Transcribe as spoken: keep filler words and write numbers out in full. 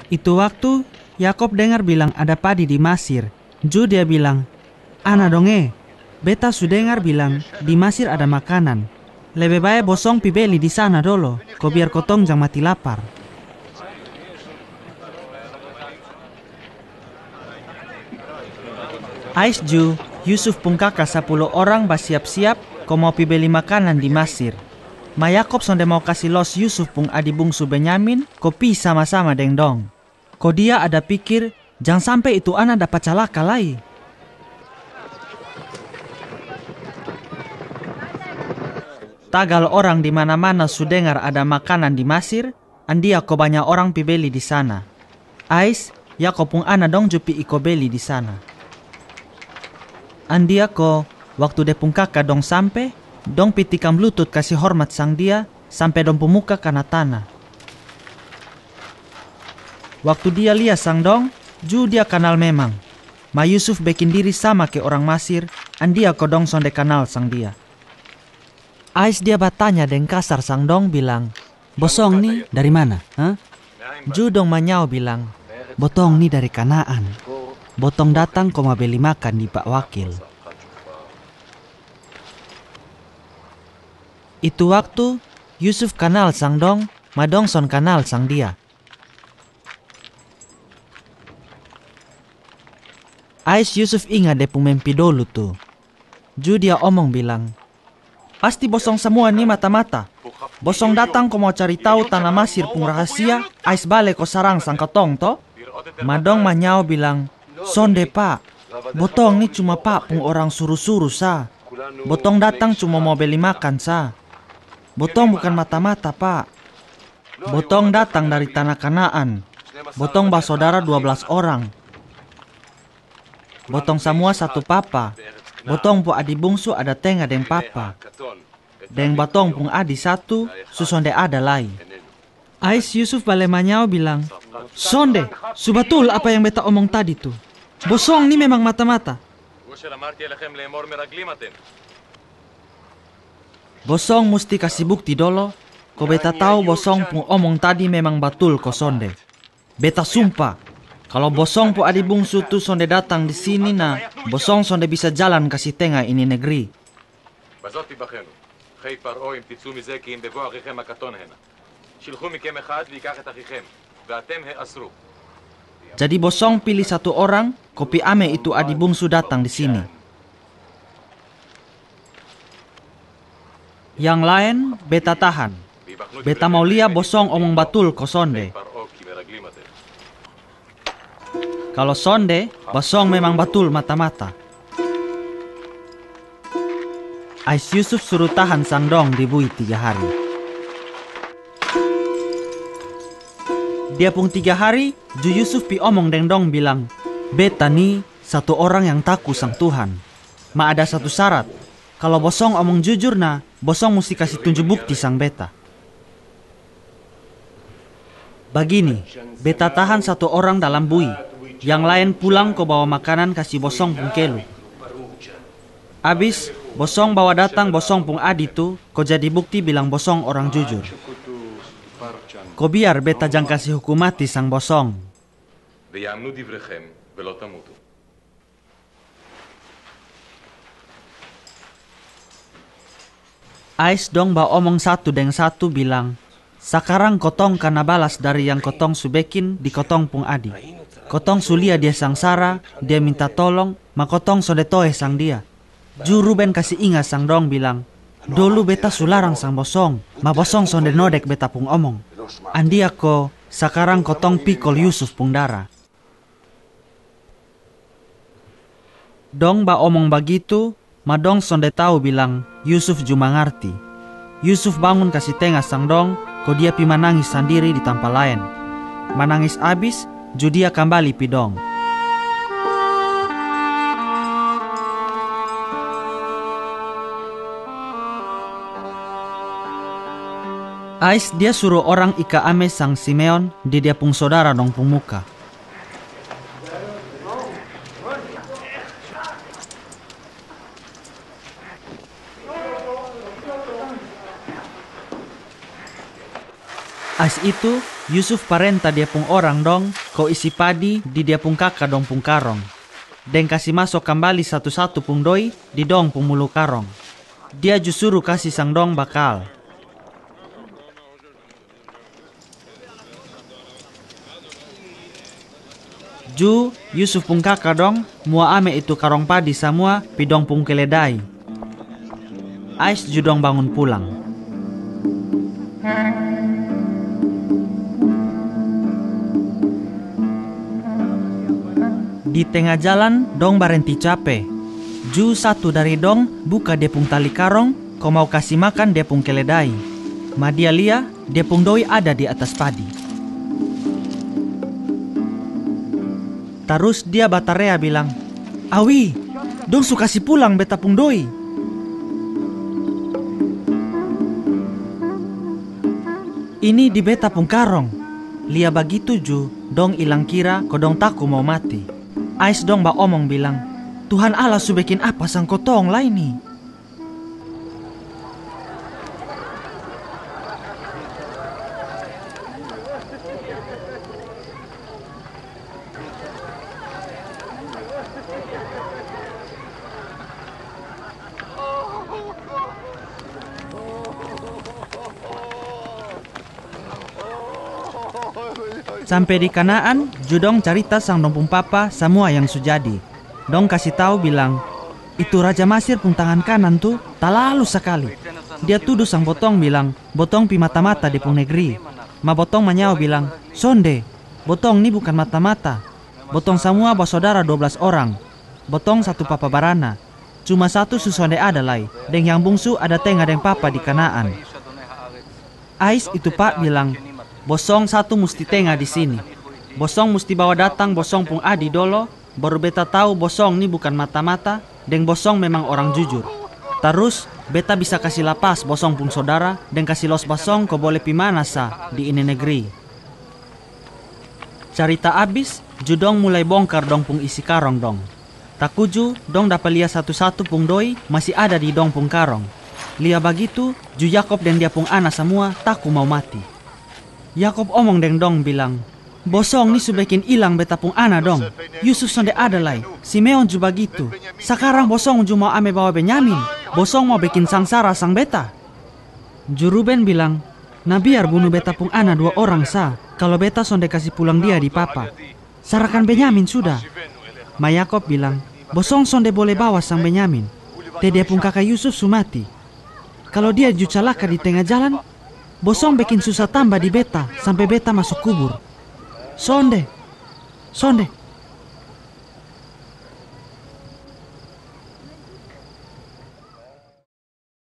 Itu waktu, Yakob dengar bilang ada padi di Masir. Ju dia bilang, "Ana dong e, beta su dengar bilang di Masir ada makanan. Lebe bae bosong pi beli di sana dolo, ko biar kotong jang mati lapar." Ais ju, Yusuf pung kaka sapulu orang basiap-siap ko mau pi beli makanan di Masir. Ma Yakob sonde mau kasi los Yusuf pung adi bungsu Benyamin ko pi sama-sama deng dong. Ko dia ada pikir, jang sampe itu ana dapa calaka lai. Tagal orang di mana-mana su dengar ada makanan di Masir, andia ko banya orang pi beli di sana. Ais, Yakob pung ana dong ju pi iko beli di sana. Andia ko, waktu de pung kaka dong sampe, dong pi tikam lutut kasi hormat sang dia, sampe dong pung muka kana tana. Waktu dia lia sang dong, ju dia kanal memang. Ma Yusuf bekin diri sama ke orang Masir, andia ko dong sonde kanal sang dia. Ais dia batanya deng kasar sang dong bilang, "Bosong ni dari mana, ha?" Ju dong manyao bilang, "Botong ni dari Kanaan. Botong datang ko mau beli makan di pak wakil." Itu waktu, Yusuf kanal sang dong, ma dong son kanal sang dia. Ais Yusuf inga de pung mempi dolu tu. Ju dia omong bilang, "Pasti bosong samua ni mata-mata. Bosong datang ko mau cari tau tana Masir pung rahasia, ais bale ko sarang sang kotong to?" Ma dong manyao bilang, "Sonde pak. Botong ni cuma pak pung orang suru-suru sa. Botong datang cuma mau beli makan sa. Botong bukan mata-mata pak. Botong datang dari tana Kanaan. Botong basodara dua blas orang. Botong samua satu papa. Botong pu adi bungsu ada tenga deng papa. Deng botong pung adi satu, su sonde ada lai." Ais Yusuf bale manyao bilang, "Sonde, su batul apa yang beta omong tadi tu. Bosong ni memang mata-mata. Bosong musti kasi bukti dolo, ko beta tau bosong pung omong tadi memang batul ko sonde. Beta sumpa, kalo bosong pu adi bungsu tu sonde datang di sini na, bosong sonde bisa jalan kasi tenga ini negri." בזאת תיבחנו. חיי פרעה אם תצאו מזה כי אם בבוא אחיכם הקטון הנה. שלחו מכם אחד ויקח את אחיכם, ואתם העשרו. Jadi bosong pili satu orang, ko pi ame itu adi bungsu datang di sini. Yang laen, beta tahan. Beta mau lia bosong omong batul ko sonde. Kalo sonde, bosong memang batul mata-mata. Ais Yusuf suru tahan sang dong di bui tiga hari. Dia pung tiga hari, ju Yusuf pi omong deng dong bilang, "Beta ni satu orang yang taku sang Tuhan. Ma ada satu sarat, kalo bosong omong jujur na, bosong musti kasi tunju bukti sang beta. Bagini, beta tahan satu orang dalam bui, yang laen pulang ko bawa makanan kasi bosong pung kelu. Abis, bosong bawa datang bosong pung adi tu, ko jadi bukti bilang bosong orang jujur. Ko biar beta jang kasi hukum mati sang bosong." ויאמנו דבריכם ולא תמותו. Ais dong baomong satu deng satu bilang, "Sakarang kotong kana balas dari yang kotong su bekin di kotong pung adi. Kotong su lia dia sangsara, dia minta tolong, ma kotong sonde toe sang dia." Ju Ruben kasi inga sang dong bilang, "Dolu beta su larang sang bosong, ma bosong sonde nodek beta pung omong. Andia ko, sakarang kotong pikol Yusuf pung dara." Dong baomong bagitu, ma dong sonde tau bilang Yusuf ju mangarti. Yusuf bangun kasi tenga sang dong, ko dia pi manangis sandiri di tampa laen. Manangis abis, ju dia kambali pi dong. Ais dia suru orang ika ame sang Simeon di dia pung sodara dong pung muka. Ais itu, Yusuf parenta dia pung orang dong ko isi padi di dia pung kaka dong pung karong, deng kasi maso kambali satu-satu pung doi di dong pung mulu karong. Dia ju suru kasi sang dong bakal. Ju, Yusuf pung kaka dong mua ame itu karong padi samua pi dong pung keledai. Ais ju dong bangun pulang. Di tenga jalan dong barenti cape. Ju satu dari dong buka dia pung tali karong ko mau kasi makan dia pung keledai. Ma dia lia dia pung doi ada di atas padi. Tarus dia batarea bilang, "Awi, dong su kasi pulang beta pung doi. Ini di beta pung karong." Lia bagitu ju dong ilang kira ko dong taku mau mati. Ais dong baomong bilang, "Tuhan Allah su bekin apa sang kotong lai ni?" Sampe di Kanaan, ju dong carita sang dong pung papa samua yang su jadi. Dong kasi tau bilang, "Itu raja Masir pung tangan kanan tu talalu sakali. Dia tudu sang botong bilang botong pi mata-mata dia pung negri. Ma botong manyao bilang, 'Sonde, botong ni bukan mata-mata. Botong samua basodara dua blas orang. Botong satu papa barana. Cuma satu su sonde ada lai, deng yang bungsu ada tenga deng papa di Kanaan.'" Ais itu pa bilang, "Bosong satu musti tenga di sini. Bosong musti bawa datang bosong pung adi dolo, baru beta tau bosong ni bukan mata-mata, deng bosong memang orang jujur. Tarus, beta bisa kasi lapas bosong pung sodara, deng kasi los bosong ko bole pi mana sa di ini negri." Carita abis, ju dong mulai bongkar dong pung isi karong dong. Takuju, dong dapa lia satu-satu pung doi masi ada di dong pung karong. Lia bagitu, ju Yakob deng dia pung ana samua taku mau mati. Yakob omong deng dong bilang, "Bosong ni su bekin ilang beta pung ana dong. Yusuf sonde ada lai, Simeon ju bagitu. Sakarang bosong ju mau ame bawa Benyamin. Bosong mau bekin sangsara sang beta." Ju Ruben bilang, "Na biar bunu beta pung ana dua orang sa, kalo beta sonde kasi pulang dia di papa. Sarakan Benyamin suda." Ma Yakob bilang, "Bosong sonde bole bawa sang Benyamin. Te dia pung kaka Yusuf su mati. Kalo dia ju calaka di tenga jalan, bosong bekin susa tamba di beta sampe beta maso kubur. Sonde, sonde,